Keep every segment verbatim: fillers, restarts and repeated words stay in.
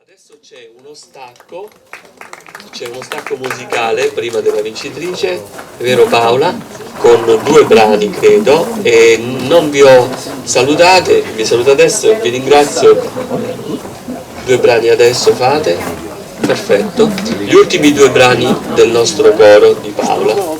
Adesso c'è uno stacco, c'è uno stacco musicale prima della vincitrice, è vero Paola? Con due brani credo, e non vi ho salutate, vi saluto adesso e vi ringrazio. Due brani adesso fate? Perfetto. Gli ultimi due brani del nostro coro di Paola.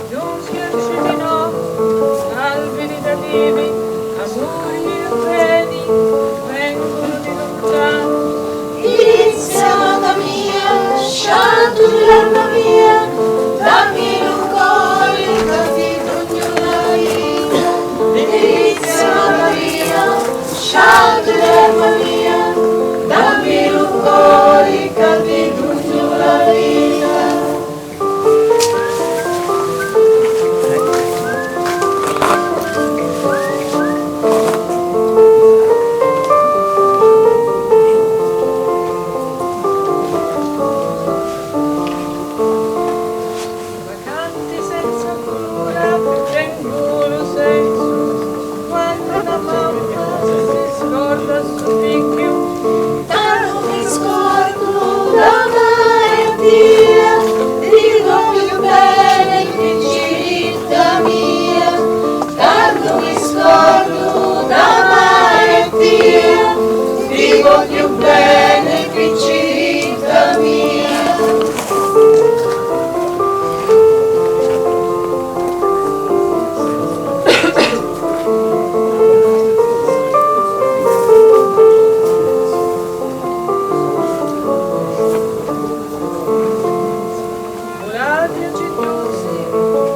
Giunti a Ciminò, alberi d'alivi, amuri e peni, vengono di lontano. Delizia amata mia, sciatu di l'arma mia, dammi lu cori ca ti dugnu la vita. Delizia amata mia, sciatu di l'arma mia, dammi lu cori ca ti dugnu la vita. Vacanti senza cura, tengu lu sensu, quannu na mamma si scorda so figghiu. Tannu mi scordu da mari a tia, ti vogghiu beni, picciritta mia. Tannu mi scordu da mari a tia, ti vogghiu beni, picciritta mia. Vulati acigghiusi,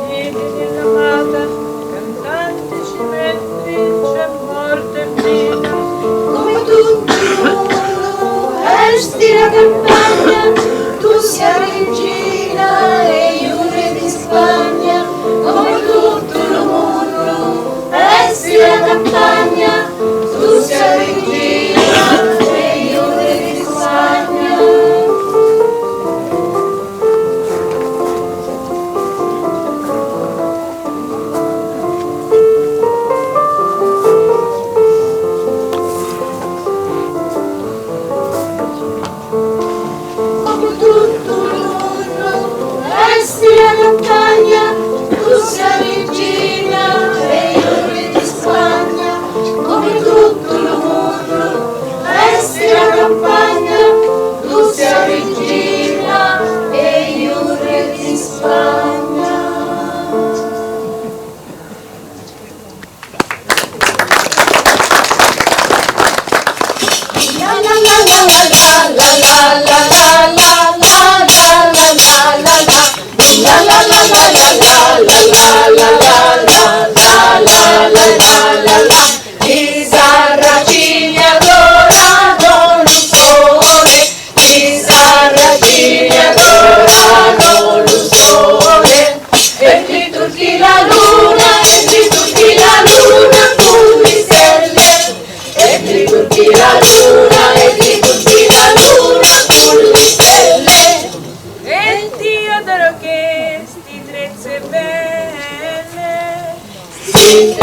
diti di l'amata, cantanti cimentri, c'è morte e vita. Comu tuttu lu munnu esti la campagna, tu si a riggina e iu re di Spagna. Comu tuttu lu munnu esti la campagna, tu si a riggina e iu re di Spagna. Comu tuttu lu munnu esti la campagna, tu si a riggina e iu re di Spagna. Comu tuttu lu munnu esti la campagna, tu si a riggina e iu re di Spagna. Li sarracini adoranu lu sole, li sarracini adoranu lu sole, e li turchi la luna, e li turchi la luna cu li stelle, e li turchi la luna, e li turchi la luna cu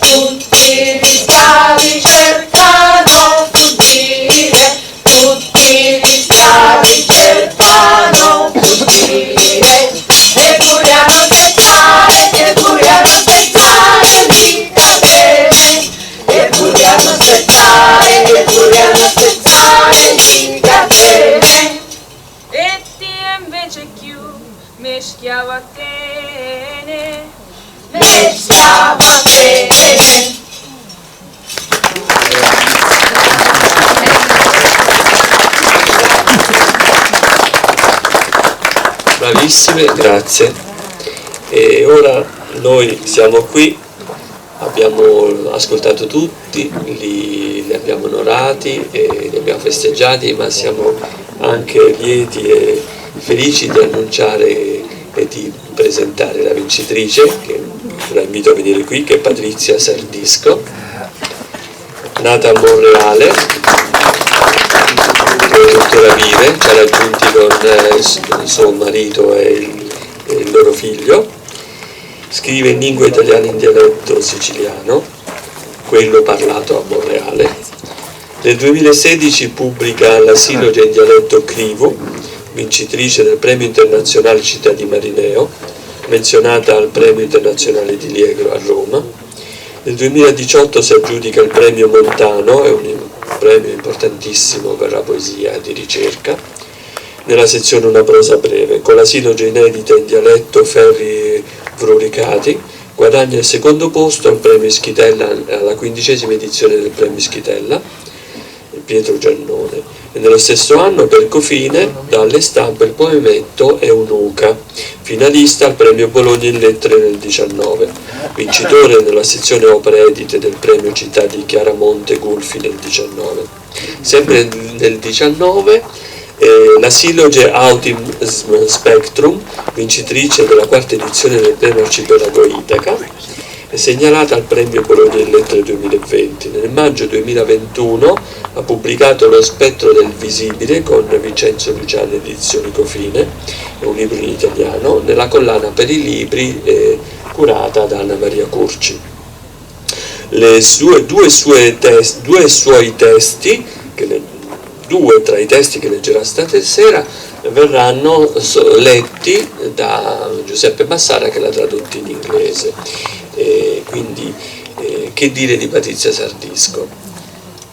Tutti li schiavi cercanu fuggire, tutti li schiavi cercanu fuggire, e vulianu settare, e vulianu settare li catene, e vulianu settare, e vulianu settare li catene. E ti invece cchiù me schiava tene, me schiava tene. Bravissime, grazie. E ora noi siamo qui. Abbiamo ascoltato tutti, li, li abbiamo onorati e li abbiamo festeggiati, ma siamo anche lieti e felici di annunciare e di presentare la vincitrice, che la invito a venire qui, che è Patrizia Sardisco, nata a Monreale, dove tuttora vive, ci ha raggiunti con eh, s- suo marito e il, e il loro figlio. Scrive in lingua italiana in dialetto siciliano, quello parlato a Monreale. Nel duemilasedici pubblica la siloge in dialetto Crivu, vincitrice del Premio Internazionale Città di Marineo, menzionata al Premio Internazionale di Liegro a Roma. Nel duemiladiciotto si aggiudica il Premio Montano, è un premio importantissimo per la poesia di ricerca, nella sezione Una prosa breve, con la siloge inedita in dialetto Ferri Vruricati, guadagna il secondo posto al premio Schitella, alla quindicesima edizione del premio Schitella, Pietro Giannone, e nello stesso anno per Cofine dà alle stampe il poemetto Eunuca, finalista al premio Bologna in lettere nel diciannove, vincitore nella sezione opere edite del premio Città di Chiaramonte Gulfi nel diciannove. Sempre nel diciannove, eh, la siloge Autism Spectrum, vincitrice della quarta edizione del premio Arcipelago Itaca, è segnalata al premio Bologna in lettere duemilaventi. Nel maggio duemilaventuno ha pubblicato Lo spettro del visibile con Vincenzo Luciani Edizioni Cofine, è un libro in italiano, nella collana per i libri eh, curata da Anna Maria Curci. Le sue, due, sue tes- due suoi testi, che le- due tra i testi che leggerà stasera, verranno so- letti da Giuseppe Massara, che l'ha tradotto in inglese. E quindi, eh, che dire di Patrizia Sardisco?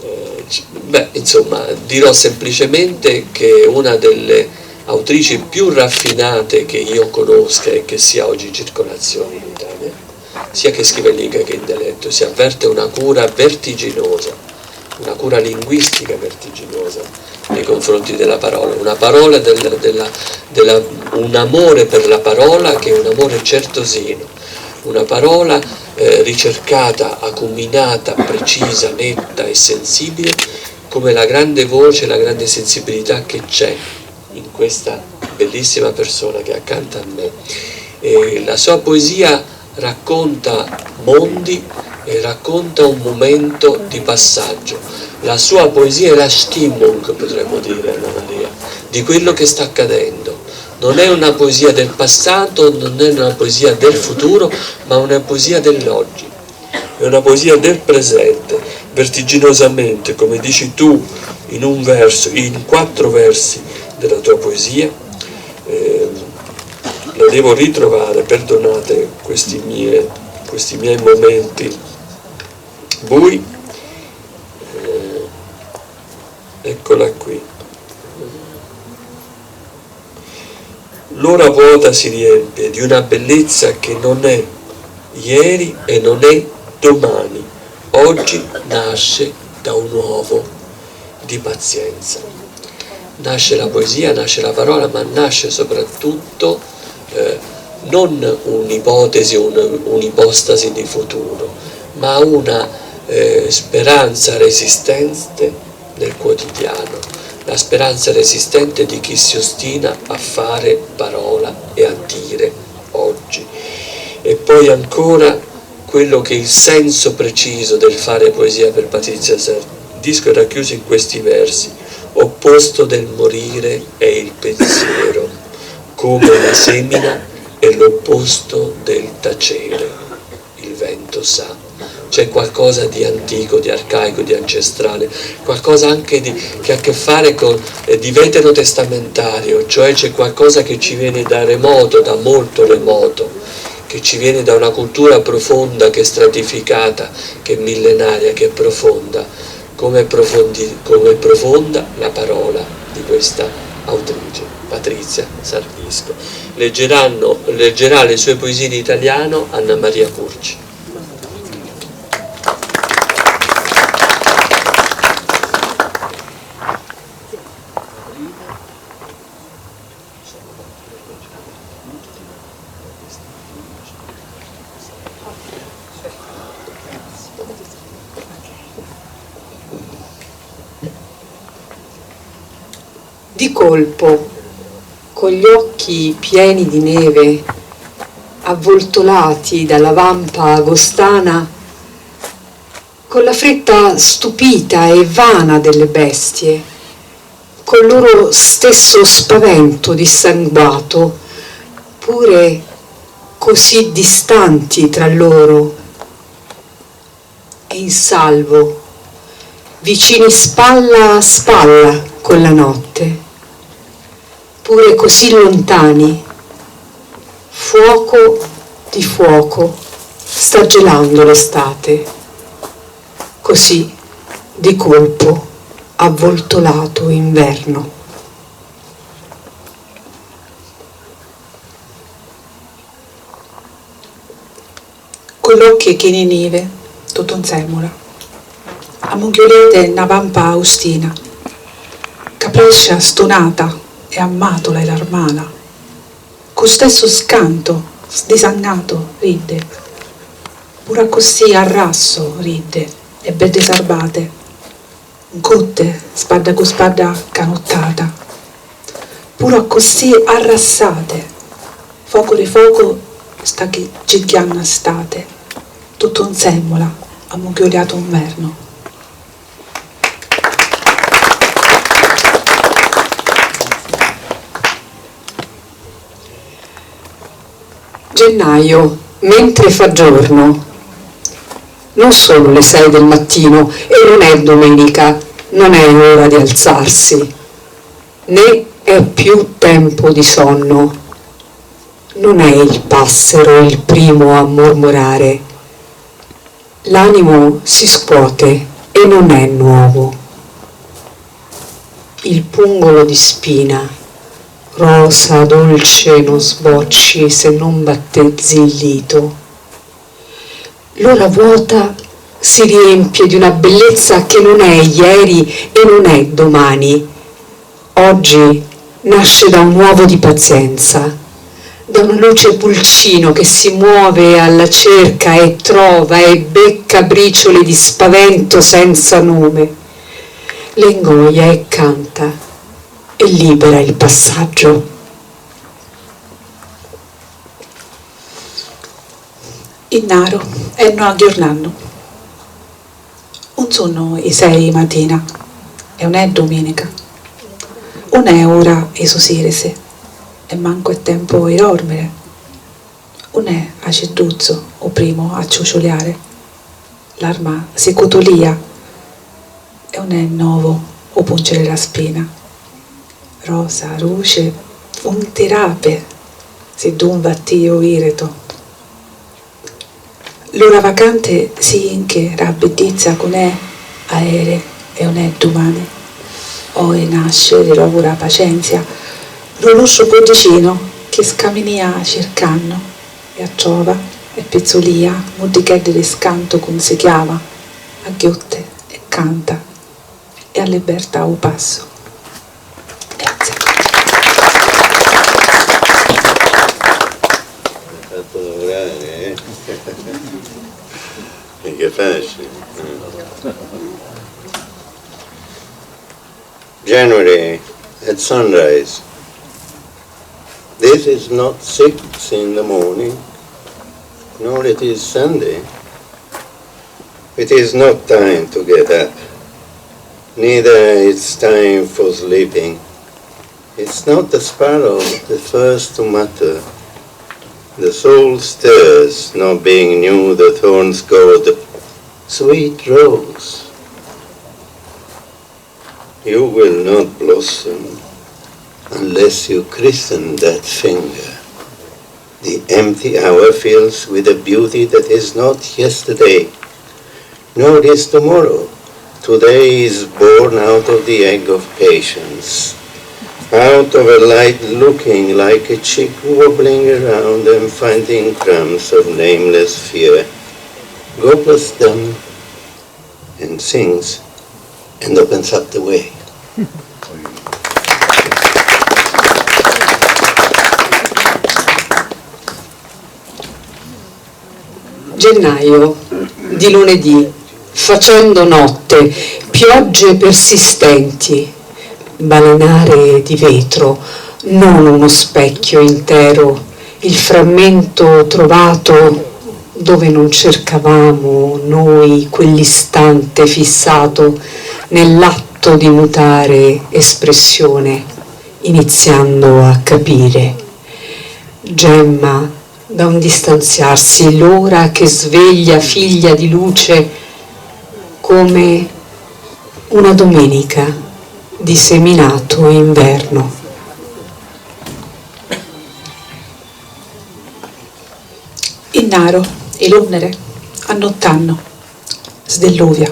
Eh, c- beh, insomma, dirò semplicemente che è una delle autrici più raffinate che io conosca e che sia oggi in circolazione in Italia, sia che scrive in lingua che in dialetto, si avverte una cura vertiginosa, una cura linguistica vertiginosa nei confronti della parola, una parola del- della- della- un amore per la parola che è un amore certosino, una parola eh, ricercata, acuminata, precisa, netta e sensibile, come la grande voce e la grande sensibilità che c'è in questa bellissima persona che è accanto a me. E la sua poesia racconta mondi e racconta un momento di passaggio. La sua poesia è la Stimmung, potremmo dire, Anna Maria, di quello che sta accadendo. Non è una poesia del passato, non è una poesia del futuro, ma una poesia dell'oggi. È una poesia del presente, vertiginosamente, come dici tu in un verso, in quattro versi della tua poesia. Eh, la devo ritrovare, perdonate questi mie- questi miei momenti bui. Eh, Eccola qui. L'ora vuota si riempie di una bellezza che non è ieri e non è domani. Oggi nasce da un uovo di pazienza. Nasce la poesia, nasce la parola, ma nasce soprattutto, eh, non un'ipotesi, un- un'ipostasi di futuro, ma una, eh, speranza resistente nel quotidiano, la speranza resistente di chi si ostina a fare parola e a dire oggi. E poi ancora quello che il senso preciso del fare poesia per Patrizia Sardisco è racchiuso in questi versi: opposto del morire è il pensiero, come la semina è l'opposto del tacere. Il vento sa. C'è qualcosa di antico, di arcaico, di ancestrale, qualcosa anche di- che ha a che fare con, eh, di veterotestamentario, cioè c'è qualcosa che ci viene da remoto, da molto remoto, che ci viene da una cultura profonda, che è stratificata, che è millenaria, che è profonda, come è profondi- come è profonda la parola di questa autrice, Patrizia Sardisco. Leggeranno- leggerà le sue poesie in italiano Anna Maria Curci. Di colpo, con gli occhi pieni di neve, avvoltolati dalla vampa agostana, con la fretta stupita e vana delle bestie, col loro stesso spavento dissanguato, pure così distanti tra loro, e in salvo, vicini spalla a spalla con la notte, pure così lontani, fuoco di fuoco sta gelando l'estate, così di colpo avvoltolato inverno. Cu l'occhi chini nivi, tuttu nsèmmula, ammugghiuliate nna vampa austina, ca prescia stunata e ammàtula e l'armana, cu stessu scantu sdisannato ridde, puru accussì arrassu ridde e beddi sarbate. Ncutte, spadda cu spadda canuttata, puru accussì arrassate, focu ri focu sta chi- gigghianna state, tuttu nsèmmula, ammugghiuliatu nvernu. Gennaio, mentre fa giorno. Non sono le sei del mattino e non è domenica, non è ora di alzarsi, né è più tempo di sonno. Non è il passero il primo a mormorare. L'animo si scuote e non è nuovo. Il pungolo di spina, rosa dolce, non sbocci se non battezzi il lito. L'ora vuota si riempie di una bellezza che non è ieri e non è domani. Oggi nasce da un uovo di pazienza, da una luce pulcino che si muove alla cerca e trova e becca briciole di spavento senza nome. Le ingoia e canta e libera il passaggio. Innaru, ennu agghiurnannu. Un sunnu i sei i matina, e un è duminica. Un è ura i susirisi, e mancu è tempu i dormiri. Un è acidduzzu u primu a ciuciuliari, l'arma si cutulia, e un è novu u punciri la spina. Rosa, ruci, un ti rapi, si d'un vattiu iritu. L'ura vacanti si inchi ra biddizza ch'un è aeri e un è dumani. Oi nasce di l'ovura pacienzia, lu lustru puddicinu chi scaminìa circannu, e attrova, e pizzulìa, muddicheddi di scantu cunsigghiava, agghiutti e canta, e a libbertà u passu. Grazie. Fatto lavorare, eh? Mica facile. January at sunrise. This is not six in the morning, nor it is Sunday. It is not time to get up, neither it's time for sleeping. It's not the sparrow the first to mutter. The soul stirs, not being new the thorn's goad. Sweet rose, you will not blossom unless you christen that finger. The empty hour fills with a beauty that is not yesterday, nor is tomorrow. Today is born out of the egg of patience, out of a light looking like a chick wobbling around and finding crumbs of nameless fear. Goblets them and sings and opens up the way. Gennaio, di lunedì, facendo notte, piogge persistenti, balenare di vetro, non uno specchio intero, il frammento trovato dove non cercavamo noi quell'istante fissato nell'atto di mutare espressione, iniziando a capire. Gemma da un distanziarsi, l'ora che sveglia figlia di luce come una domenica di seminato inverno. Innaro, i lunnere, annuttannu, sdilluvia.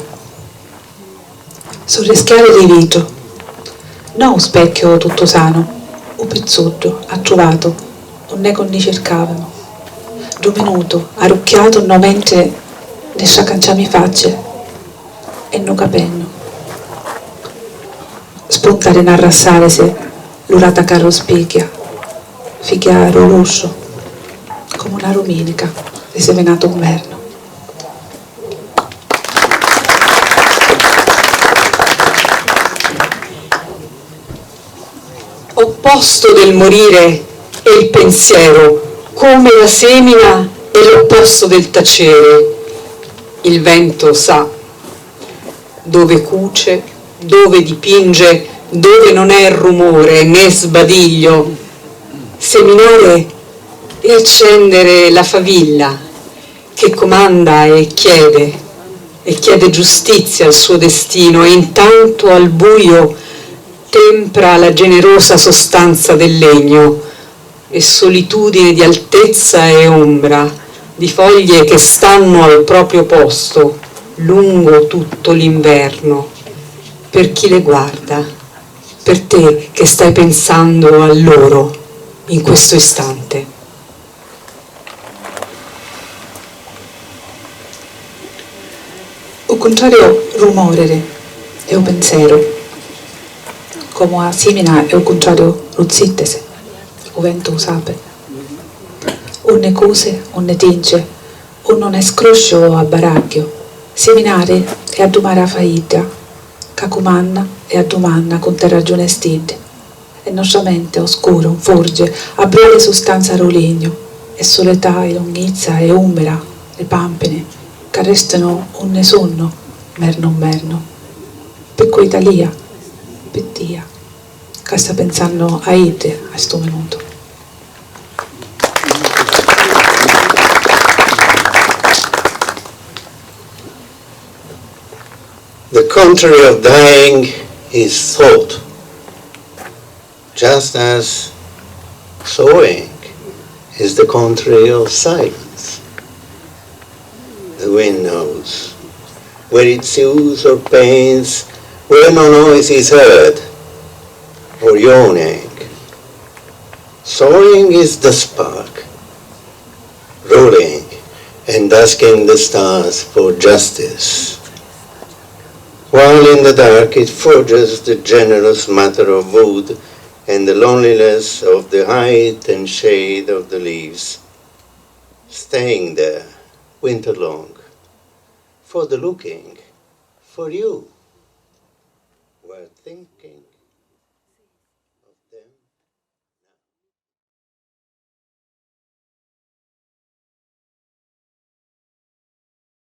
Su rischiari di vitru, no u specchiu tuttu sanu, u pizzuddu attruvatu unnecu nni circavanu. Ddu minutu arucchiatu nno mentri nni stracanciamu i facci e nnu capennu. Spunta di n'arrassarisi lu rata ca ruspigghia, figghia ru russu, comu na ruminica di siminatu nvernu. Opposto del morire è il pensiero, come la semina è l'opposto del tacere. Il vento sa dove cuce, dove dipinge, dove non è rumore né sbadiglio. Seminare è accendere la favilla che comanda e chiede, e chiede giustizia al suo destino, e intanto al buio tempra la generosa sostanza del legno, e solitudine di altezza e ombra, di foglie che stanno al proprio posto lungo tutto l'inverno, per chi le guarda, per te che stai pensando a loro in questo istante. U cuntrariu ru mòriri è u penseru, comu a sìmina è u cuntrariu ru zìttisi, u ventu u sapi. Unni cusi, unni tinci, unni nun è scrusciu o abbaragghiu, siminari è addumari a faidda ca cumanna e addumanna cu nterra giuna e stiddi. E nostra menti, o scuru, nfurgi, abbruli sustanza ru lignu, e suletà e lunghizza e ummira, li pampini, ca restanu unni sunnu, nvernu nvernu. Pi cui talia? Pi tia, ca sta pinsannu a iddi a stu minutu. The contrary of dying is thought, just as soaring is the contrary of silence. The wind knows where it sues or pains, where no noise is heard, for yawning. Sawing is the spark, rolling and asking the stars for justice. While in the dark it forges the generous matter of wood and the loneliness of the height and shade of the leaves, staying there winter long, for the looking, for you, while thinking.